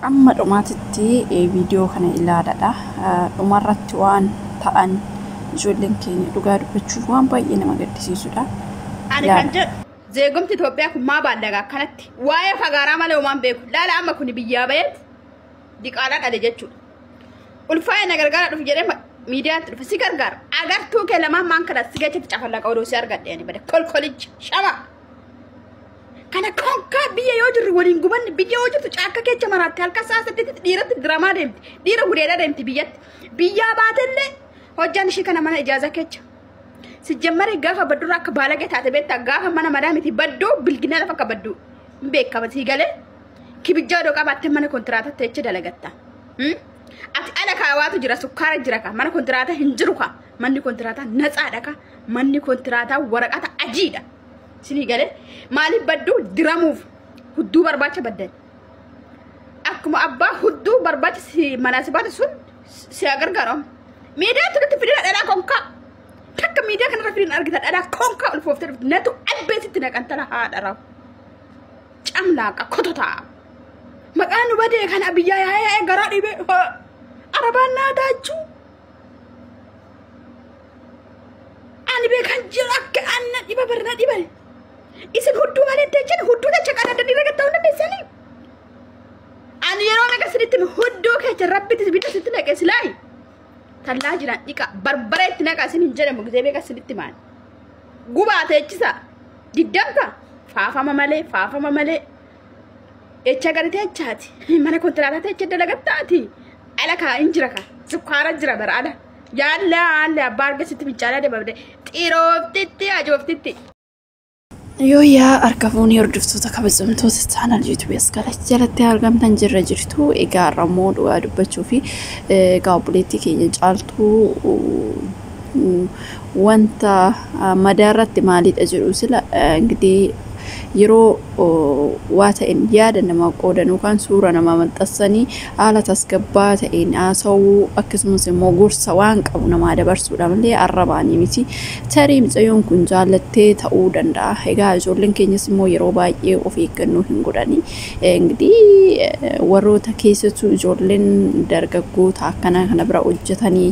Amma dhumaatitti viidiyoo kana ilaaladha. Dhumarratti waan ta'an ijoolleen keenya dhugaa dubbachuuf waan baay'ee nama gaddisiisudha. Ani kan jedhu zeegumti Itoophiyaa kun maa baallagaa akkanatti waa'ee fagaaraa malee homaan beeku. Laala amma kun biyyaa baheet diqaalaa dhale jechuudha. Ulfaa'ee na gargaara dhufu jedhee miidiyaatti dhufe si gargaara. Agartuu kee lamaan maan kana si gachatti cafallaqa odoo si argadhe ani bade kolkolicha shama. Kana konkaa biyya yoo jirru waliin gubanni biyya yoo jirtu caakka keessa maraatti halkan sa'a 8tti dhiiratti diramaa deemti. Dhiira gudeedaa deemti biyyatti. Biyyaa baatellee hojjaan ishii kana mana ijaazaa keessa. Sijjammare gaafa baddurra akka baalagee taate beektaa gaafa mana madaa miti badduu bilginaa lafa akka badduu hin beekama sii galee kibijjaa odoo qabaattee mana kontiraataatti jecha dalagatta. Ati ala kaawaatu jira sukkaara jira ka mana kontiraataa hin jiru ka manni kontiraataa natsaadha ka manni kontiraataa waraqata ajiidha. Sinii galee maaliif badduu diramuuf hudduu barbaacha baddan. Akkuma abbaa hudduu barbaacha si manaa si baate sun si gargaaramu. Miidiyaa turutti fidina dhalaa konkaa. Takka miidiyaa kanarra fidina argita dhalaa konkaa ulfooftee dhufti. Natu albeesitti naqantala haadha rawu. Camlaaqa kototaa. Maqaan nu badee kana biyyaa yaa'ee yaa'ee garaa dhibee. Arabaan naa taachuu. Ani beekan jiru akka aannan dhiba barna dhiban. Isin hudduu malee teechan hudduu teecha qadaadanii dhiira gatta'uu dandeessanii. Ani yeroo meeqa isinitti himu hudduu keessa rabbitti bita sitti naqe silaayi. Tallaa jiran dhiqa barbara itti naqa isin hin jedhamu gisee beeka isinitti maal. Gubaa teechisa. Diddamta faafama malee faafama malee. Echa gadi teechaati. Mana kontiraataa teecha dalagattaati. Ala kaa hin jira kaa. Sukkaara jira bara ala. Yaalla haalli abbaa arga sitti fincaalaa deemamte. Xirooftitti ajooftitti. Yoo yaa harka fuunii hordoftoota kabajamtoota chaanal yuutuubii as galatti jalatti argamtan jirra jirtu. Egaa har'a dhugaa dubbachuu fi egaa obboleettii keenya caaltuu wanta madaa irratti maalidha jedhu sila ingidihi yeroo waa ta'een yaada namaa qoodan yookaan suura namaa maxxansanii haala tasgabbaa ta'een haasa'uu akkasumas immoo gorsa waan qabu namaa dabarsuudha malee arrabaanii miti. Tarii mucayyoon kun jaallattee ta'uu danda'a. Egaa ijoolleen keenyas immoo yeroo baay'ee of eeggannoo hin godhani. Ingidihi warroota keessattuu ijoolleen dargaggoota akkanaa kana bira hojjetanii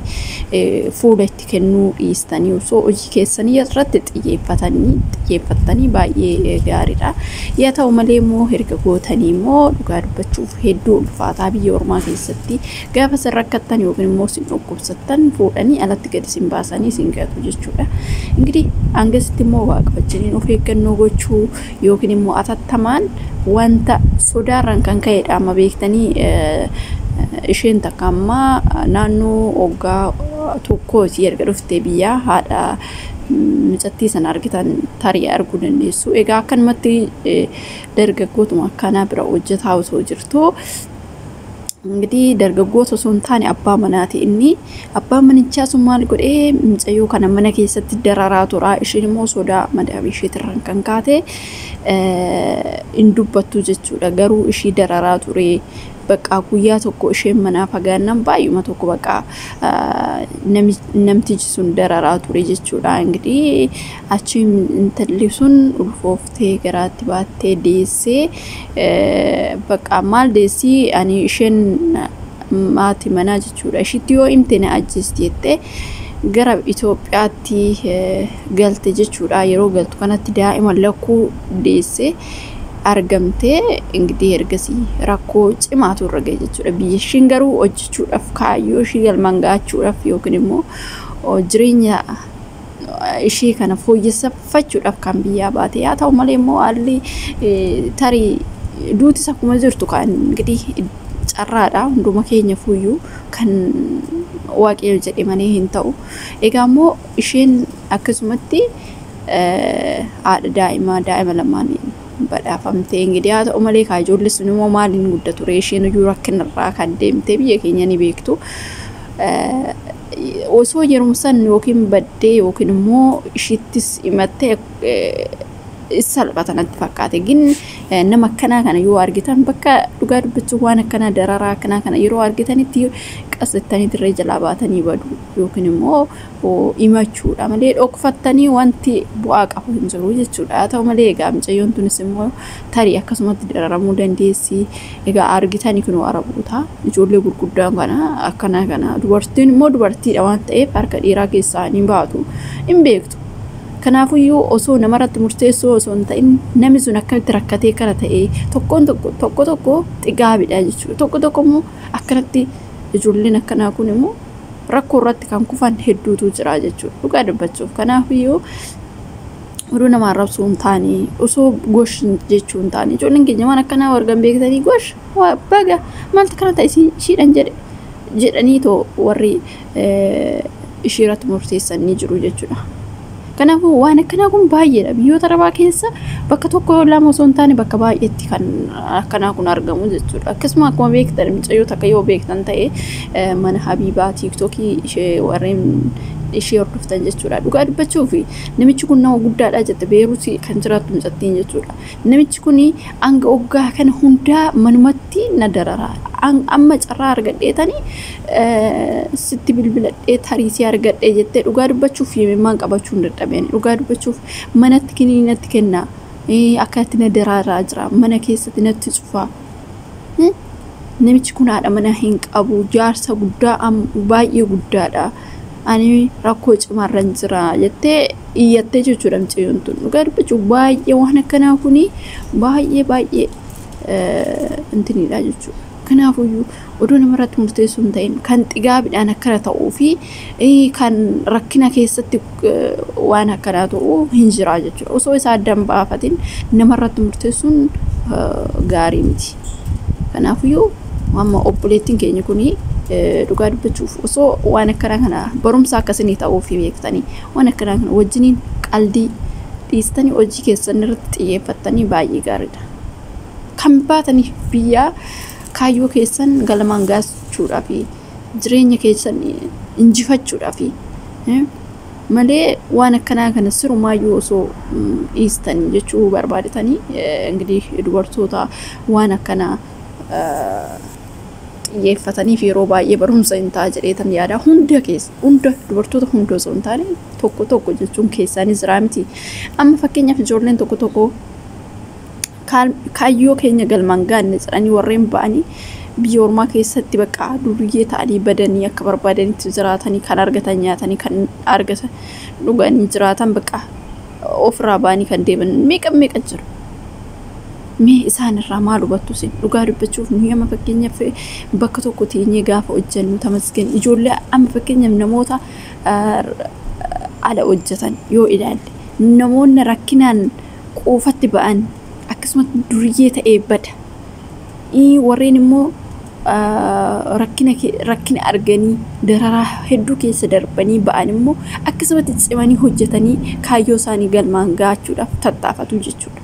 fuula itti kennuu dhiistanii osoo hojii keessanii irratti xiyyeeffatanii xiyyeeffattanii baay'ee gaariidha. Yaa ta'u malee immoo erga gootanii immoo dhugaa dubbachuuf hedduu ulfaataa biyya ormaa keessatti gaafa isin rakkattan yookiin immoo isin dhukkubsattan fuudhanii alatti gadi isin baasanii isin gatu jechuudha. Ingidihi hangasitti immoo waaqa wajjiniin of eeggannoo gochuu yookiin immoo atattamaan wanta sodaarraan kan ka'edha amma beektanii isheen takka amma naannoo waggaa tokkooti erga dhuftee biyyaa haadha mucattii sana argitan tarii arguu dandeessu. Egaa akkanumatti dargaggootuma akkanaa bira hojjetaa osoo jirtu ingidihi dargaggoota osoo hin taane abbaa manaati inni. Abbaan manichaa sun maal godhee mucayyoo kana mana keessatti dararaa tura. Isheen immoo sodaa madaamii isheetirraan kan kaate hin dubbattu jechuudha. Garuu ishii dararaa ture. Bakka guyyaa tokko isheen manaa fagaannaan baay'uma tokko bakka namtichi sun dararaa ture jechuudha. Ingidihi achi intalli sun ulfooftee garaatti baattee deessee bakka maal deessii ani isheen haati manaa jechuudha. Ishitti yoo himte na ajjeesti jettee gara Itoophiyaatti galte jechuudha. Yeroo galtu kanatti daa'ima lakkuu deessee argamtee ingidihi ergasii rakkoo cimaatu irra ga'e jechuudha. Biyya ishiin garuu hojjechuudhaaf kaayyoo ishii galmaan ga'achuudhaaf yookiin immoo jireenya ishii kana fooyyeffachuudhaaf kan biyyaa baate. Haa ta'u malee immoo haalli tarii duutis akkuma jirtu kan ingidihi carraadha hunduma keenya fuyyuu kan waaqayyo jedhe malee hin ta'u. Egaa immoo isheen akkasumatti haadha daa'imaa daa'ima lamaan badhaafamtee ingidihi haa ta'u malee kaa ijoollee sun immoo maaliin guddatu ree isheen iyyuu rakkinarraa kan deemtee biyya keenya ni beektu. Osoo yeroo san yookiin baddee yookiin immoo ishiittis himattee salphata natti fakkaate. Gin nama akkanaa kana yoo argitan bakka dhugaa dubbachuu waan akkanaa dararaa akkanaa kana yeroo argitanitti Qas jettanii dirree jalaa baatanii badu yookiin immoo himachuudha malee dhokfattanii wanti bu'aa qabu hin jiru jechuudha. Haa ta'u malee egaa mucayyoon tunis immoo tarii akkasumatti dararamuu dandeessi. Egaa argitanii kun Araboota ijoollee gurguddaan kana akkana kana, dubartiin immoo dubartiidha waan ta'eef harka dhiiraa keessaa hin baatu, hin beektu. Kanaafuyyuu osoo namarratti murteessuu osoo hin ta'in, namni sun akkamitti rakkatee kana ta'e, tokkoon tokko tokko tokko xigaabidha jechuudha. Tokko tokko immoo akkanatti ijoolleen akkanaa kun immoo rakkoo irratti kan kufan hedduutu jira jechuudha. Dhugaa dubbachuuf, kanaafuyyuu oduu nama arrabsuu hin taane, osoo gosh jechuu hin taane, ijoolleen keenya waan akkanaa argan beektanii, gosh baga maaltu kana ta'e ishiidhan jedhe jedhanii too warri ishii irratti murteessan ni jiru jechuudha. Kanaafuu waan akkanaa kun baay'eedha. Biyyoota Arabaa keessa bakka tokko lama osoo hin taane bakka baay'eetti kan akkanaa kun argamu jechuudha. Akkasuma akkuma beektan, mucayyoo takka yoo beektan ta'e, mana Habiibaa TikTokii ishee warreen ishee hordoftan jechuudha. Dhugaa dubbachuuf, namichi kun nama guddaadha jette, Beeruut kan jiraattu mucattiin jechuudha. Namichi kun hanga waggaa kana hundaa manumatti na darara. Amma carraa argadheetanii sitti bilbiladhee tarii si argadhee jettee, dhugaa dubbachuuf imimmaan qabachuu hin dadhabeen. Dhugaa dubbachuuf, manatti kiniinatti kenna. Akkatti na dararaa jira. Mana keessatti natti cufaa. Namichi kun haadha manaa hin qabu. Jaarsa guddaa, baay'ee guddaadha. Ani rakkoo cimaarra jira jettee iyyattee jechuudha mucayyoon tun. Dhugaa dubbachuuf, baay'ee waan akkanaa kuni baay'ee baay'ee intinidha jechuudha. Kanaafuyyuu oduu namarratti murteessuu hin ta'in, kan xigaabidhaan akkana ta'uu fi kan rakkina keessatti waan akkanaa ta'uu hin jira jechuudha. Osoo isa addaan baafatin namarratti murteessuun gaarii miti. Kanaafuyyuu amma obboleettiin keenya kuni, dhugaa dubbachuuf, osoo waan akkanaa kana barumsa akkasinii ta'uu fi beektanii, waan akkanaa kana wajjiniin qaldii dhiistanii hojii keessan irratti xiyyeeffattanii baay'ee gaariidha. Kan baataniif biyyaa kaayyoo keessan galmaan gaachuudhaaf, jireenya keessan injifachuudhaaf malee, waan akkanaa kana sirumaayyuu osoo dhiistanii jechuu barbaadetanii. Ingidihi dubartoota waan akkanaa xiyyeeffataniif yeroo baay'ee barumsa hin ta'a jedheetan yaada. Hunda keessa, hunda dubartoota hunda osoo hin taane, tokko tokko jechuun keessaanis jira miti. Amma fakkeenyaaf ijoolleen tokko tokko kaayyoo keenya galmaan gaanne jedhanii warreen ba'anii biyya ormaa keessatti bakka duriyyee ta'anii badanii, akka barbaadanitti jiraatanii, kan argatan nyaatanii, kan argatan dhuganii jiraatan, bakka ofirraa ba'anii kan deeman meeqa meeqa jiru. Mee isaan irraa maal hubattu isin? Dhugaa dubbachuuf, nuyi amma fakkeenyaaf bakka tokko teenyee gaafa hojjennu tamasgan. Ijoollee amma fakkeenyaaf namoota ala hojjetan yoo ilaalle, namoonni rakkinaan quufatti ba'an akkasumas duriyyee ta'ee bada. Warreen immoo rakkina arganii dararaa hedduu keessa darbanii ba'an immoo akkasumatti cimanii hojjetanii kaayyoo isaanii galmaan gaachuudhaaf tattaafatu jechuudha.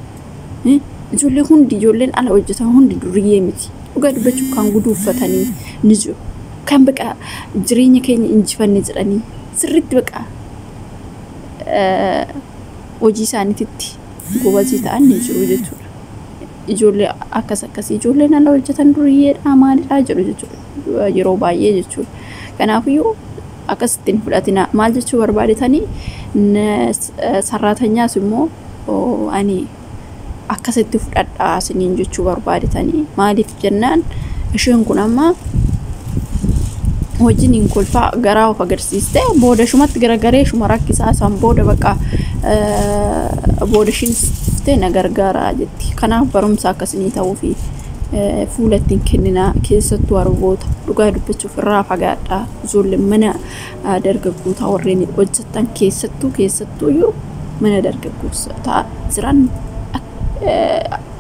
Ijoollee hundi, ijoolleen ala hojjetan hundi duriyyee miti. Dhugaa dubbachuuf, kan guduuffatanii ni jiru. Kan baqa jireenya keenya injifanne jedhanii sirriitti baqa hojii isaaniititti gobazii ta'an ni jiru jechuudha. Ijoollee akkas akkasii, ijoolleen ala hojjetan duriyyeedha maalidha jedhu jechuudha yeroo baay'ee jechuudha. Kanaafiyyuu akkasittiin hin fudhatina. Maal jechuu barbaadetanii, sarraatanyaas immoo ani akkasitti fudhadhaa isiniin jechuu barbaadetanii. Maaliif jennaan, isheen kun amma hojiin hin kolfaa garaa of agarsiiste, booda shumatti garagaree shuma rakkisaa, san booda bakka booda ishiin dhuftee na gargaaraa jetti. Kanaaf barumsa akkasinii ta'uu fi fuula ittiin kenninaa, keessattuu Arboota, dhugaa dubbachuuf irraa fagaadhaa. Ijoolleen mana dargaggootaa warreen hojjetan, keessattuu keessattuuyyuu mana dargaggootaa jiran,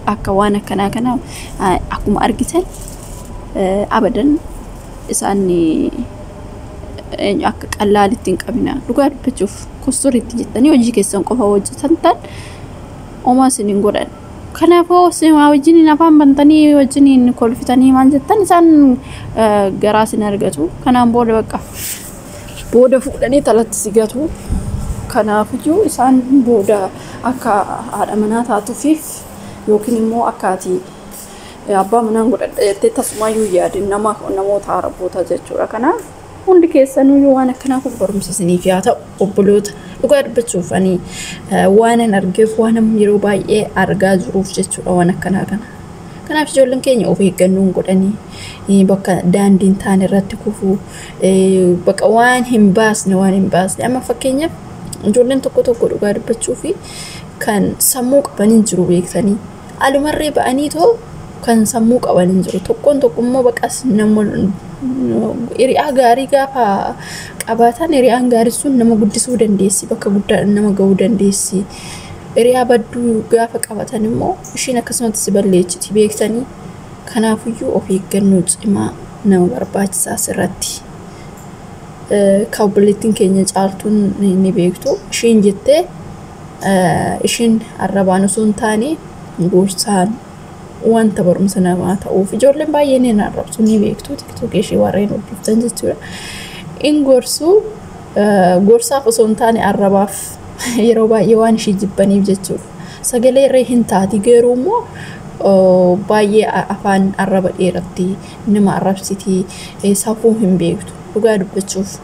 akka waan akkanaa kana akkuma argitan abadan isaan akka qallaalitti hin qabina. Dhugaa dubbachuuf, kostoriitti jettanii hojii keessan qofa hojjetan tan homaa isin hin godhan. Kanaafuu wajjiniin afaan bantanii wajjiniin kolfitanii maal jettan, isaan garaa isin argatu. Kanaan booda bakka booda fuudhanii talatti si gatu. Kanaafiyyuu isaan booda akka haadha manaa taatuufiif yookiin immoo akka ati Abbaa manaan godhadha jettee tasumaayyuu yaadin nama namoota Araboota jechuudha. Kanaaf hundi keessanuyyuu waan akkanaa kun barumsa isiniif yaa ta'u, obboloota. Dhugaa dubbachuuf ani waan an argeef, waan yeroo baay'ee argaa jiruuf jechuudha waan akkanaa kana. Kanaaf ijoolleen keenya of eeggannoon godhanii bakka daandiin taane irratti kufuu, bakka waan hin baasne, waan hin baasne. Amma fakkeenyaaf ijoolleen tokko tokko dhugaa dubbachuu fi kan sammuu qaban hin jiru beektanii, alumarree ba'anii too kan sammuu qaban hin jiru. Tokkoon tokko immoo baqas nama hiriyaa gaarii gaafa qabaatan, hiriyaan gaarii sun nama guddisuu dandeessi, bakka guddaa nama ga'uu dandeessi. Hiriyaa badduu gaafa qabatan immoo ishiin akkasumatti si balleessiti beektanii. Kanaafiyyuu of eeggannoo cimaa nama barbaachisaa asirratti. Kan obboleettiin keenya Caaltuun ni beektu, ishiin jettee ishiin arrabaan osoo hin taane gorsaan wanta barumsa namaa ta'uuf. Ijoolleen baay'een hin arrabsu ni beektu, TikTokii ishee warreen hordoftan jechuudha. In gorsuu gorsaaf osoo hin taane arrabaaf yeroo baay'ee waan ishee jibbaniif jechuudha. Sagalee irree hin taati, garuu immoo baay'ee afaan arraba dheeratti nama arrabsiti, safuu hin beektu dhugaa dubbachuuf.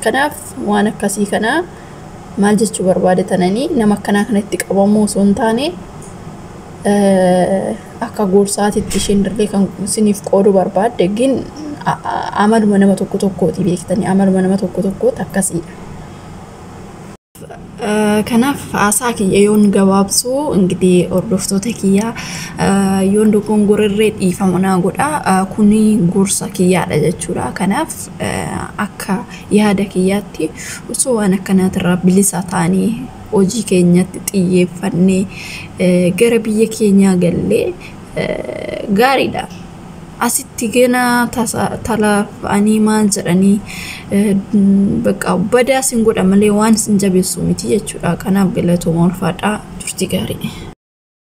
Kanaaf waan akkasii kanaa maal jechuu barbaade tananii, nama akkanaa kanatti qabamuu osoo hin taane akka gorsaatitti isheen illee kan isiniif qooduu barbaadde, gin amaluma nama tokko tokkooti beektanii, amaluma nama tokko tokkooti akkasiidha. Kanaaf haasaa kiyya yoon gabaabsu, ingidihi hordoftoota kiyya, yoon dogongorerree dhiifama naa godha. Kuni gorsa kiyyaadha jechuudha. Kanaaf akka yaada kiyyaatti osoo waan akkanaatirraa bilisa taanee hojii keenyatti xiyyeeffannee gara biyya keenyaa gallee gaariidha. Asitti gana talaafanii maal jedhanii bakka badaa sin godha malee waan sin jabeessu miti jechuudha. Kanaaf galatooma, ulfaadhaa, turtii gaarii.